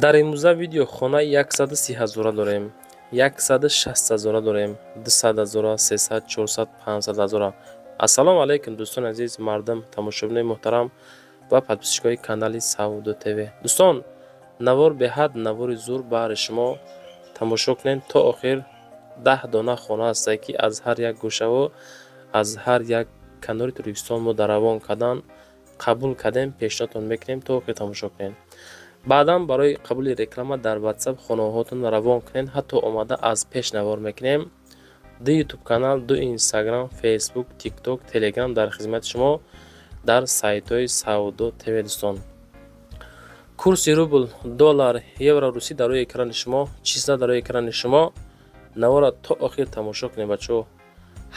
Дар имрӯза видео хонаи 130 ҳазора дорем, 160 ҳазора дорем, 200 ҳазора, 300, 400, 500 ҳазора. Ассалому алайкум, дӯстони азиз, мардум, тамошобинои муҳтарам ва подписчикои канали Савдо ТВ. Дӯстон, навор беҳад навори зур баҳри шумо, тамошо кунед то охир. 10 дона хона ҳастае, ки аз ҳар як гӯшаву аз ҳар як канори Тоҷикистон мо дар равон кардан қабул кардем, пешниҳодтон мекунем, то охир тамошо кунед. Баъдан барои қабули реклама дар WhatsApp хонаҳоатонро равон кунед, ҳатто омада аз пеш навор мекунем. Ду ютуб канал, ду Инстаграм, Фейсбук, Тикток, Телеграм дар хизмати шумо дар сайтҳои Савдо ТВ. Дӯстон, курси рубл, доллар, евро, русӣ дар рӯи экрани шумо, числа дар рӯи экрани шумо. Навора то охир тамошо кунед, бачаҳо.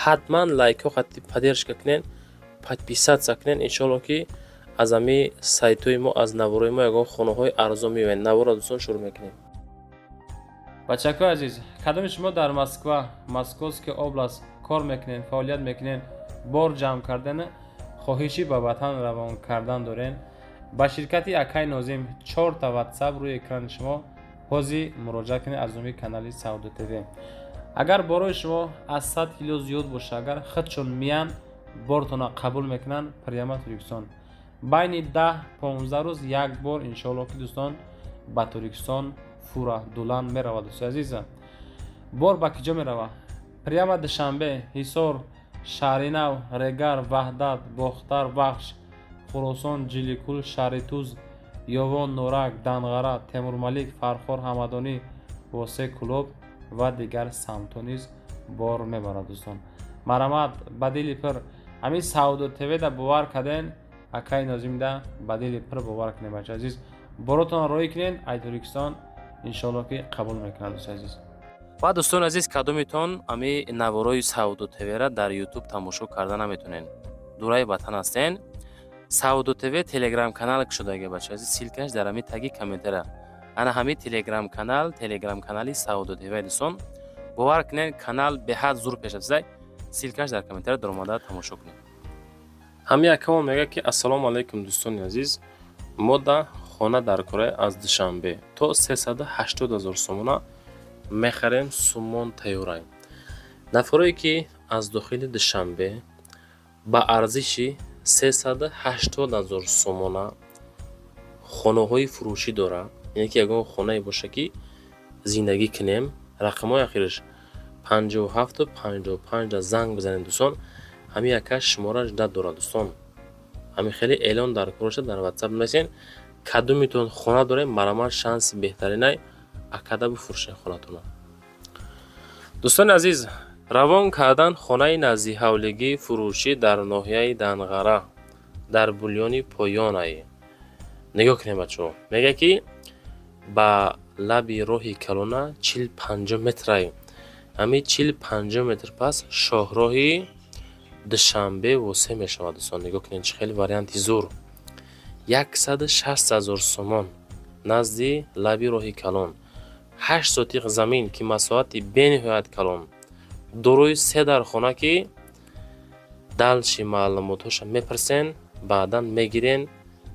Ҳатман лайкҳо хати поддержка кунед, подписаться кунед. Иншоалло, ки аз ҳамин сайтҳои мо, аз наворои мо ягон хонаҳои арзон меоянд. Наворро, дӯстон, шурӯъ мекунем. Бачакои азиз, кадоми шумо дар Москва, Московская область кор мекунед, фаъолият мекунед, бор ҷамъ кардан, хоҳиши ба ватан равон кардан дорен, ба ширкати акай Нозим, чорта Ватсап рӯи экрани шумо, ҳозир муроҷиат кунед. Аз номи канали Савдо ТВ, агар борои шумо аз 100 кило зиёд боша, агар худшон миян, бортона қабул мекунанд, прямо Тоҷикистон байни 10-15 рӯз як бор, иншоалло, ки, дӯстон, ба Тоҷикистон фура дулан меравад. Дӯстои азиза, бор ба киҷо меравад? Прямо Душанбе, Ҳисор, Шаҳринав, Регар, Ваҳдат, Бохтар, Вахш, Хуросон, Ҷиликул, Шаҳритуз, Ёвон, Норак, Данғара, Темурмалик, Фархор, Ҳамадонӣ, Восе, Кӯлоб ва дигар самтҳо низ бор мебарад. Дӯстон, марҳамат, ба дили пир ҳамин Савдо ТВ-да бовар карден, акаи Нозимда ба дили пир бовар кунед. Бача азиз, боротонро роҳӣ кунед ай Тоҷикистон, иншоалло, ки қабул мекунад, дӯстои азиз. Ва, дӯстони азиз, кадомитон ами наворои Савдо ТВ-ра дар Ютуб тамошо карда наметонен, дураи ватан ҳастен, Савдо ТВ Телеграм канал кушодаги, бача азиз, ссылкаш дар ҳами таги комментара. Ана ҳами Телеграм канал, Телеграм канали Савдо ТВ. Дӯстон, бовар кунед, канал беҳад зур пеш рафтаи, ссылкаш дар комментара, даромада тамошо кунед. Ҳами акамон мегӯяд, ки ассалому алайкум, дӯстони азиз, мо да хона дар кораи аз Душанбе то 380 ҳазор сомона мехарем, суммон тайёраем. Нафарое ки аз дохили Душанбе ба арзиши 380 ҳазор сомона хонаҳои фурӯшӣ дорад, яъне ки ягон хонае боша, ки зиндагӣ кунем, рақамҳои ахираш 57-55 занг бизанед. Дӯстон, ҳамин яка шумора ждать дорад. Дӯстон, ҳамин хеле эълон дар кор бошад, дар Ватсап нависен. Кадомитон хона дорем, марҳамат, шанси беҳтаринай акада бифурӯшед хонатонро. Дӯстони азиз, равон кардан хонаи наздиҳавлигии фурӯшӣ дар ноҳияи Данғара, дар Булёни Поёнае. Нигоҳ кунед, бачаҳо, мегӯяд, ки ба лаби роҳи калона 40-50 метрай. Ҳамин 40-50 метр пас шоҳроҳи Душанбе восеъ мешавад. Дӯстон, нигоҳ кунед, чӣ хеле варианти зур: 160 ҳазор сомон, назди лаби роҳи калон, 8 сотиқ замин, ки масоҳати бениҳоят калон, дорои се дархона, ки дальше маълумотҳоша мепурсен, баъдан мегирен,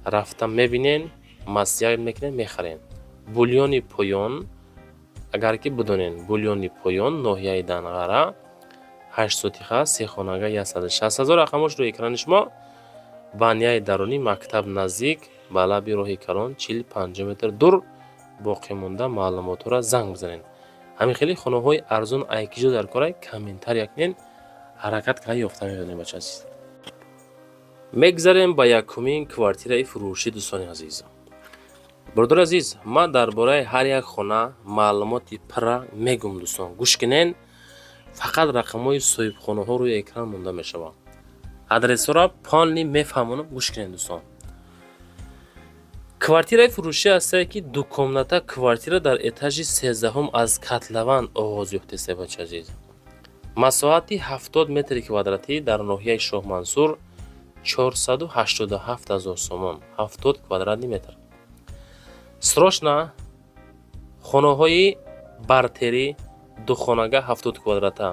рафта мебинен, маслиҳат мекунен, мехарен. Булёни Поён, агар ки бидонен, Булёни Поён, ноҳияи Данғара, 8 сотиха, сехонага, 160 ҳазор. Рақамош рӯи экрани шумо. Баняи дарунӣ, мактаб наздик, ба лаби роҳи калон 40-50 метр дур. Боқӣ монда маълумотҳоро занг бизанед. Ҳамин хеле хонаҳои арзон айкиҷо дар корай, комментария кунед, ҳаракат карда ёфта мебинем. Бача азиз, мегзарем ба якумин квартираи фурӯшӣ. Дӯстони азиз, бародари азиз, ман дар бораи ҳар як хона маълумоти пурра мегӯм. Дӯстон, гӯш кунен, фақат рақамҳои соҳибхонаҳо рӯи экран монда мешавад, адресҳоро полный мефаҳмонам. Гӯш кунед, дӯстон. Квартираи фурӯшӣ ҳастае, ки двухкомната квартира дар этажи 13-ҳум аз котлован оғоз ёфтааст. Бача азиз, масоҳати 70 метри квадратӣ, дар ноҳияи Шоҳмансур, 487 ҳазор сомон, 70 квадратный метр. Срочно хонаҳои бартерӣ, духонага, 70 квадрата,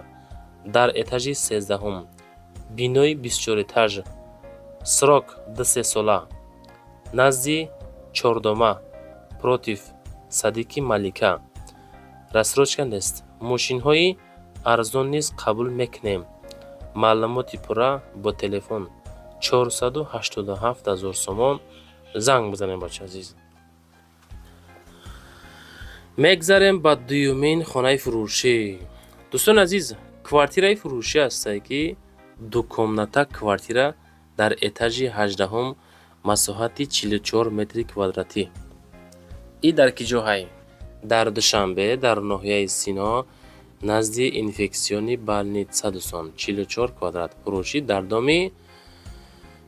дар этажи 13-ҳум, бинои 24 этаж, срок 2-3 сола, назди чордома, против Садики Малика. Рассрочка нест. Мошинҳои арзон низ қабул мекунем. Маълумоти пурра бо телефон 487 ҳазор сомон занг бизанем, бача азиз. Мегзарем ба дуюмин хонаи фурӯшӣ. Дӯстони азиз, квартираи фурӯшӣ ҳастае, ки дукомната квартира дар этажи 18-ум, масоҳати 44 метри квадратӣ. И дар ки ҷоҳай? Дар Душанбе, дар ноҳияи Сино, назди инфекционный больница, дӯстон. 44 квадрат фурӯшӣ дар доми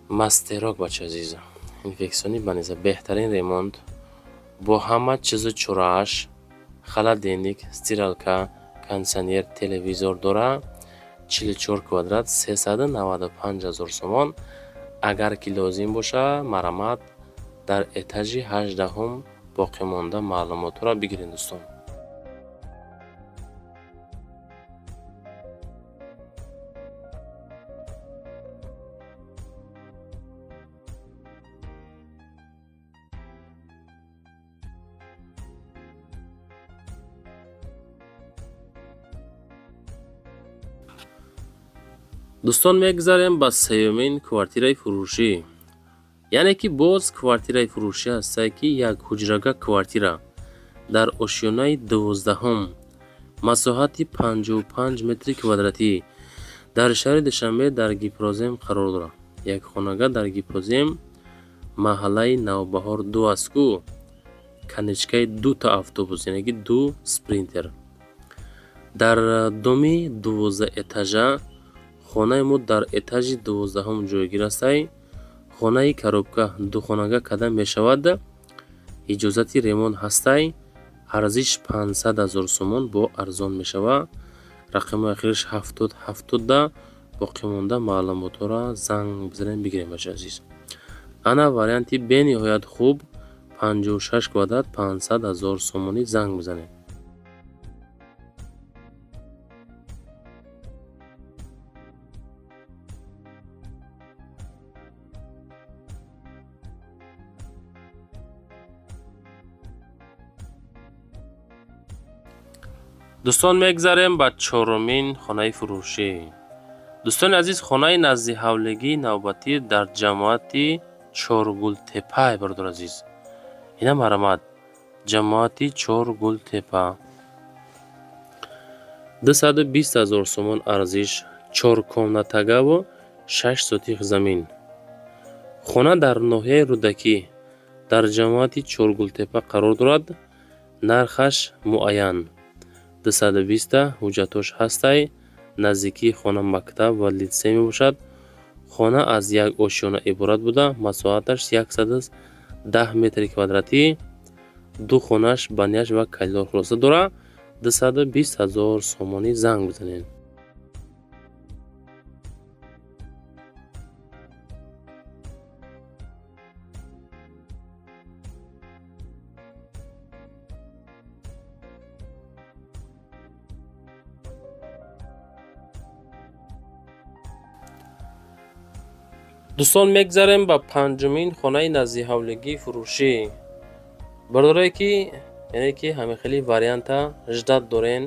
Мастерок, бача азиз. Инфекционный больница, беҳтарин ремонт бо ҳама чизу чорааш: холодильник, стиралка, кондитсионер, телевизор дора. 44 квадрат, 395 ҳазор сомон. Агар ки лозим боша, марҳамат, дар этажи 18-ум боқимонда маълумотҳоро бигиред, дӯстон. Дӯстон, мегзарем ба сеюмин квартираи фурӯшӣ. Яъне ки боз квартираи фурӯшӣ ҳастае, ки як ҳуҷрага квартира дар ошёнаи 12-ум, масоҳати 55 метри квадратӣ, дар шаҳри Душанбе, дар Гипрозем қарор дорад. Як хонага дар Гипрозем, маҳаллаи Навбаҳор 2 аст ку, конечкаи дута автобус, яъне ки ду Спринтер. Дар доми 12 этажа хонаи мо дар этажи 12-ум ҷойгир ҳастай. Хонаи коробка духонага карда мешавад, иҷозати ремонт ҳастай. Арзиш 500 ҳазор сомон, бо арзон мешавад. Рақами ахираш 70 70. Боқимонда маълумотҳоро занг бизанем, бигирем, бача азиз. Ана варианти бениҳоят хуб, 56 квадрат, 500 ҳазор сомонӣ, занг бизанед. Дӯстон, мегзарем ба чорумин хонаи фурӯшӣ. Дӯстони азиз, хонаи наздиҳавлигии навбатӣ дар ҷамоати Чоргултепа, бародар азиз. Ина марҳамат, ҷамоати Чоргултепа, 220 ҳазор сомон арзиш, чоркомнатагаву 6 сотих замин. Хона дар ноҳияи Рӯдакӣ, дар ҷамоати Чоргултепа қарор дорад. Нархаш муайян 220-та, ҳуҷҷатҳош ҳастай. Наздикии хона мактаб ва литсей мебошад. Хона аз як ошёна иборат буда, масоҳаташ 110 метри квадратӣ, ду хонаш, баняш ва коридор, хулоса дорад. 220 ҳазор сомонӣ, занг бизанед. Дӯстон, мегзарем ба панҷумин хонаи наздиҳавлигии фурӯшӣ. Бародарое ки, яъне ки ҳамин хели варианта ждать дорен,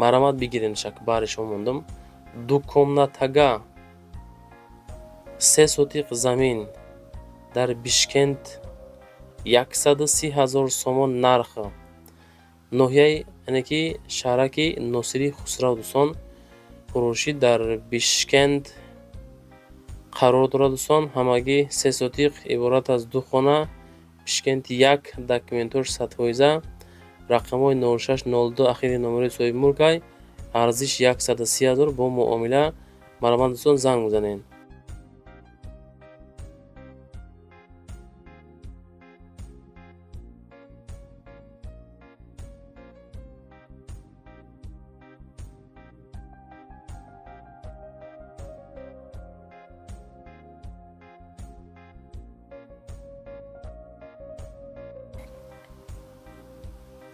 марҳамат, бигирен. Шак баҳри шумо мондам. Дукомнатага, 3 сотиқ замин дар Бишкент, 130 ҳазор сомон нарх, ноҳияи, яъне ки шаҳраки Носири Хусрав. Дӯстон, фурӯшӣ дар Бишкент қарор дорад. Дӯстон, ҳамагӣ 3 сотиқ, иборат аз ду хона, Бишкенти 1, документҳош 100%, рақамҳои 0602 ахири номерои соҳибмулкай. Арзиш 130 ҳазор, бо муомила. Марҳамат, дӯстон, занг бизанед.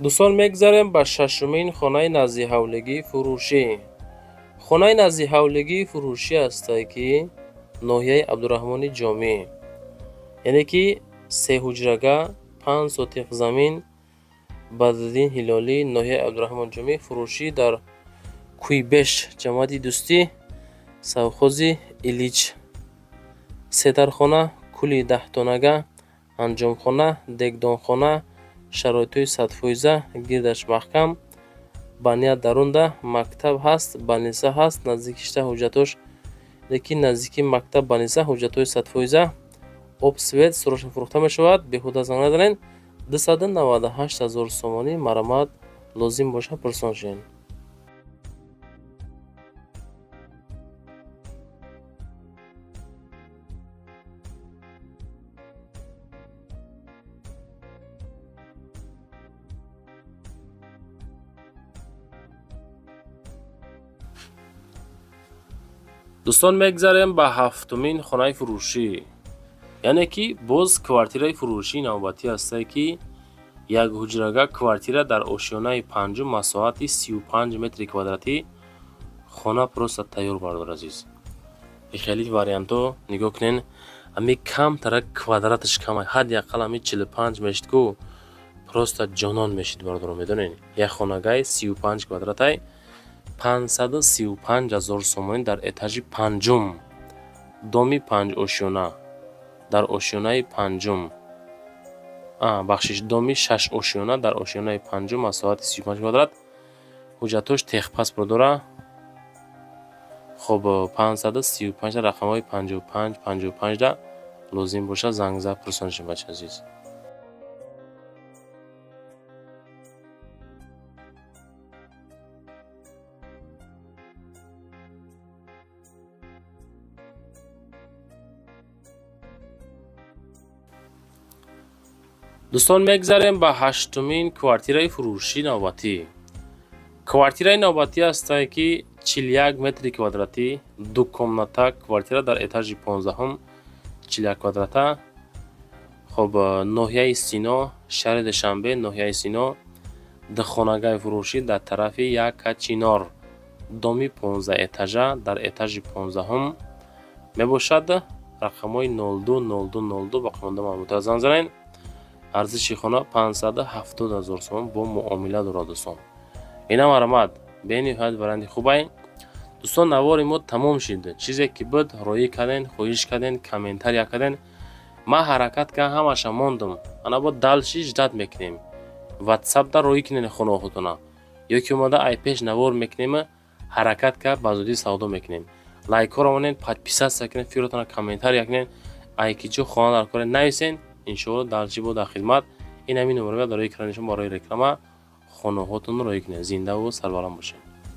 Дӯстон, мегзарем ба шашумин хонаи наздиҳавлигии фурӯшӣ. Хонаи наздиҳавлигии фурӯшӣ ҳастае, ки ноҳияи Абдураҳмони Ҷомӣ, яъне ки сеҳуҷрага, 5 сотиқ замин. Бадриддин Ҳилолӣ, ноҳияи Абдураҳмон Ҷомӣ, фурӯшӣ дар Кӯйбеш, ҷамоати Дӯстӣ, совхози Илич. Седархона, кули даҳтонага, анҷомхона, дегдонхона, шароитҳои садфоиза, гирдаш маҳкам, баният дарунда, мактаб ҳаст, больница ҳаст, наздикишта ҳуҷҷатош, лекин наздики мактаб, больница, ҳуҷҷатҳои садфоиза, об, свет срочно фурӯхта мешавад. Беҳуда занг назанед. 298 000 сомонӣ марамат, лозим боша пурсон шавед. Дӯстон, мегзарем ба ҳафтумин хонаи фурӯшӣ, яъне ки боз квартираи фурӯшии навбатӣ ҳастае, ки як ҳуҷрага квартира дар ошёнаи панҷум, масоҳати 35 метри квадратӣ. Хона просто тайёр, бардор азиз. Хеле вариантҳо нигоҳ кунен. Ами камтара квадраташ кама, ҳадди ақал ами 45 мешид ку, просто ҷонон мешид, бардоро, медонед. Як хонагаи 35 квадратай, 535 000 сомонӣ, дар этажи панҷум, доми панҷошёна дар ошёнаи панҷум, бахшиш, доми шашошёна дар ошёнаи панҷум, масоҳати 35 квадрат, ҳуҷҷатҳош техпаспорт дора. Хоб, 535, рақамҳои 55 55 да лозим бошад, занг зад, пурсон шед, бача азиз. Дӯстон, мегзарем ба ҳаштумин квартираи фурӯшӣ навбатӣ. Квартираи навбатӣ ҳастае, ки 41 метри квадратӣ, ду комната квартира дар этажи 15-ум, 41 квадрата. Хоб, ноҳияи Сино, шаҳри Душанбе, ноҳияи Сино, духонагаи фурӯшӣ дар тарафи Яка Чинор, доми 15 этажа дар этажи 15-ум мебошад. Рақамҳои 02 02 02 боқимонда маълумотро занг занед. Арзиши хона 570 000 сомон, бо муомила дорад, дӯстон. Ина марамат, бениҳоят варианти хубай. Дӯстон, навори мо тамом шид. Чизе ки буд, роӣ карден, хоҳиш карден, комментария карден, ман ҳаракат кардам, ҳамаша мондум. Ана бо дальше ждать мекунем. Ватсапда роӣ кунед хонаҳотона ё ки омада ай пеш навор мекунем. Ҳаракат кард, ба зудӣ савдо мекунем. Лайкҳоро монед, подписаться кунед, фикротона комментария кунед, ай ки ҷо хона дар коре нависен. Иншоалло, дальше бо дар хидмат. Ин ҳамин номерҳо дар экрани шумо барои реклама. Хонаҳотонро роӣ кунед. Зиндаву сарбаланд бошед.